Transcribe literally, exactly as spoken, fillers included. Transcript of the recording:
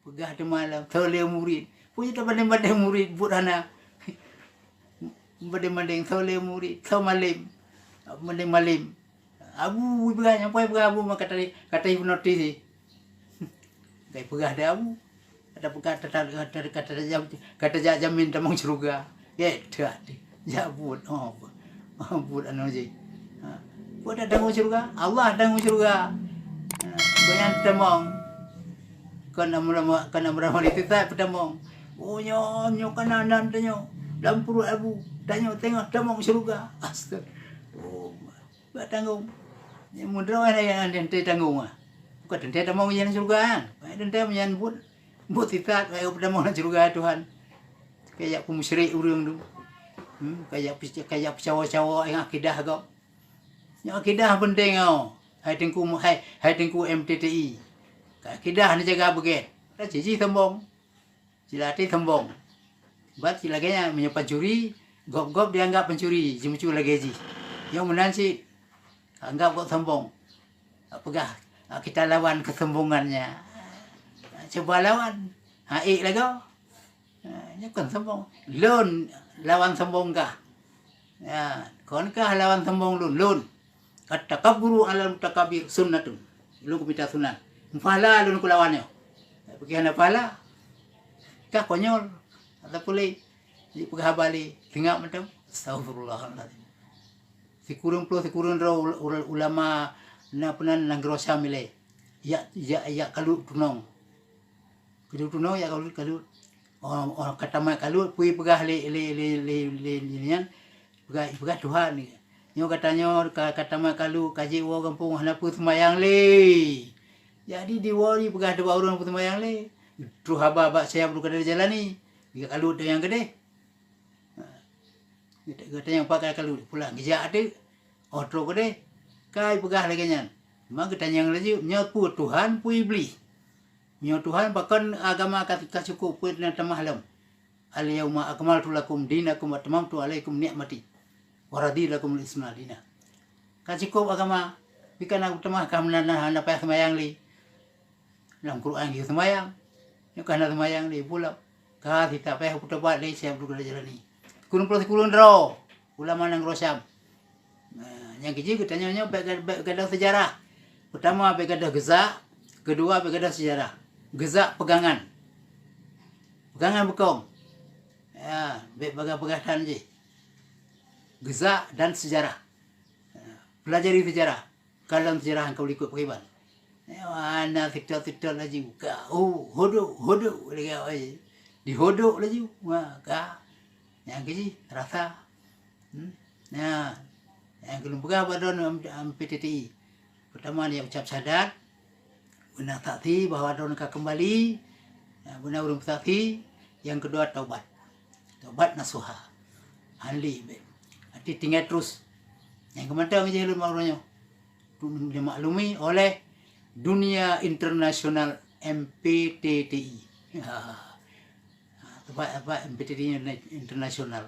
Peugah teuma lom, soe lé murit. Peue jeuet bandeng-bandeng murit buet hana. Bandeng-bandeng soe lé murit, soe malem. Bandeng-malem. Abu peugah, nyang pai peugah abu mah kata, kata hipnotis. Kai peugah deh abu. Kata peugah, kata, kata, kata, kata jak jamin tamong syeuruga. Ye, that. Jak buet, oh, buet anu jih. Ha. Buet dak tamong syeuruga, Allah tamong syeuruga. Ha. Gobnyan tamong. Kon amra-, kon amra mali teutab peutamong. Oh, nyoe, nyoe kana nan tanyoe. Lam pruet abu. Tanyoe teungoh tamong syeuruga. Astaga. Oh, bak tanggong. Nyang meudroe nyang teuntèe tanggong ah. Bukan teuntèe tamong nyan syeuruga kan. Teuntèe nyan buet, buet sisat, peutamong lam syeuruga Tuhan. Kajak peumusyrik ureueng tu. Hmm, kajak pe-, kajak peucawa-cawa nyang akidah gob. Nyang akidah penting oh. Hai Teungku, hai, hai Teungku M T T I. Akidah neujaga beugèt. Dah jih sombong. Cit até sombong. Bah cit lagèe nyan, meunyoe pancuri, gob-gob dianggap pancuri, jimeucue lagèe jih. Nyoe meunan cit, anggap gob sombong. Peugah, "Ah, kita lawan kesombongannya." Cuba lawan. Ha, ék lagoe. Ha, nyoe kon sombong. Lôn lawan sombong kah? Ya, kon kah lawan sombong lôn? Lôn. "At-takabburu 'alal mutakabbir sunnatun." Lôn kumita sunat. Meupahala lôn keu lawan nyoe. Tapi hana pahala. Kah konyol. Ataupun lé, jipeugah haba lé, seungab mantong. Astaghfirullahalazim. Sikureueng ploh sikureueng droe ul-, ul-, ulama na peunan nanggroe Syam ilèe. Jak, jak, jak kalut tunong. Kalut tunong jak kalut, kalut. Oh, oh, ka tamat kalut, peue peugah lé, lé, lé, lé, lé, lé nyan. Peugah, peugah Tuhan. Nyoe gata nyoe ka, ka tamat kalut, ka jeuet woe gampông hana peue seumayang lé. Jadi diwoe jipeugah dua ureueng peue seumayang lé. Troh haba bak saya Abdul Qadir Jailani. Jikalot nyang keudeh. Ha. Gata nyang pakai kalut pulang geujak teuk. Oh, troh keudeh. Kai peugah lagèe nyan. Maka geutanyong laju, nyoe peue Tuhan, peue Iblih? Nyoe Tuhan, pakon agama ka, ka cukôp peue na tamah lom? "Al-yauma akmaltu lakum dinakum wa atmamtu alaikum ni'mati wa raditu lakumul Islama dina." Ka cukôp agama, pi ka na tamah ka hana, hana payah seumayang lé. Lam Quran geuyue seumayang, nyoe ka hana seumayang lé, pulo. Ka sita payah peutobat lé Syekh Abdul Qadir Jailani. Sikureueng ploh sikureueng droe ulama nanggroe Syam. Nah, nyang keujeuet geutanyoe nyoe bèk ga-, bèk gadôh seujarah. Peutama bèk gadôh geuzak, keudua bèk gadôh seujarah. Geuzak peugangan. Peugangan beukong. Ya, bèk peugah-peugah tan jih. Geuzak dan seujarah. Ya, peulajari seujarah. Kalon seujarah nyang ka likot pakriban. Nyoe hana seutôt-seutôt laju. Ka, oh, huduk, huduk lagèe awai. Dihuduk laju. Wah, ka. Nyang keujih rasa. Hmm. Nah, nyang keu lôn peugah bak droeneuh M P T T I. Peutama, ya, ucap syahadat. Beuna saksi bahwa droeneuh ka keumbali. Nah, beuna ureueng peusaksi. Nyang keudua, taubat. Taubat nasuha. Hanli bèk. Arti tinggai terus. Nyang keumantong jih lôn bak uroe nyoe. Dimaklumi oleh dunia internasional M P T T I. Ha. Ha, sebab, sebab M P T T I internasional.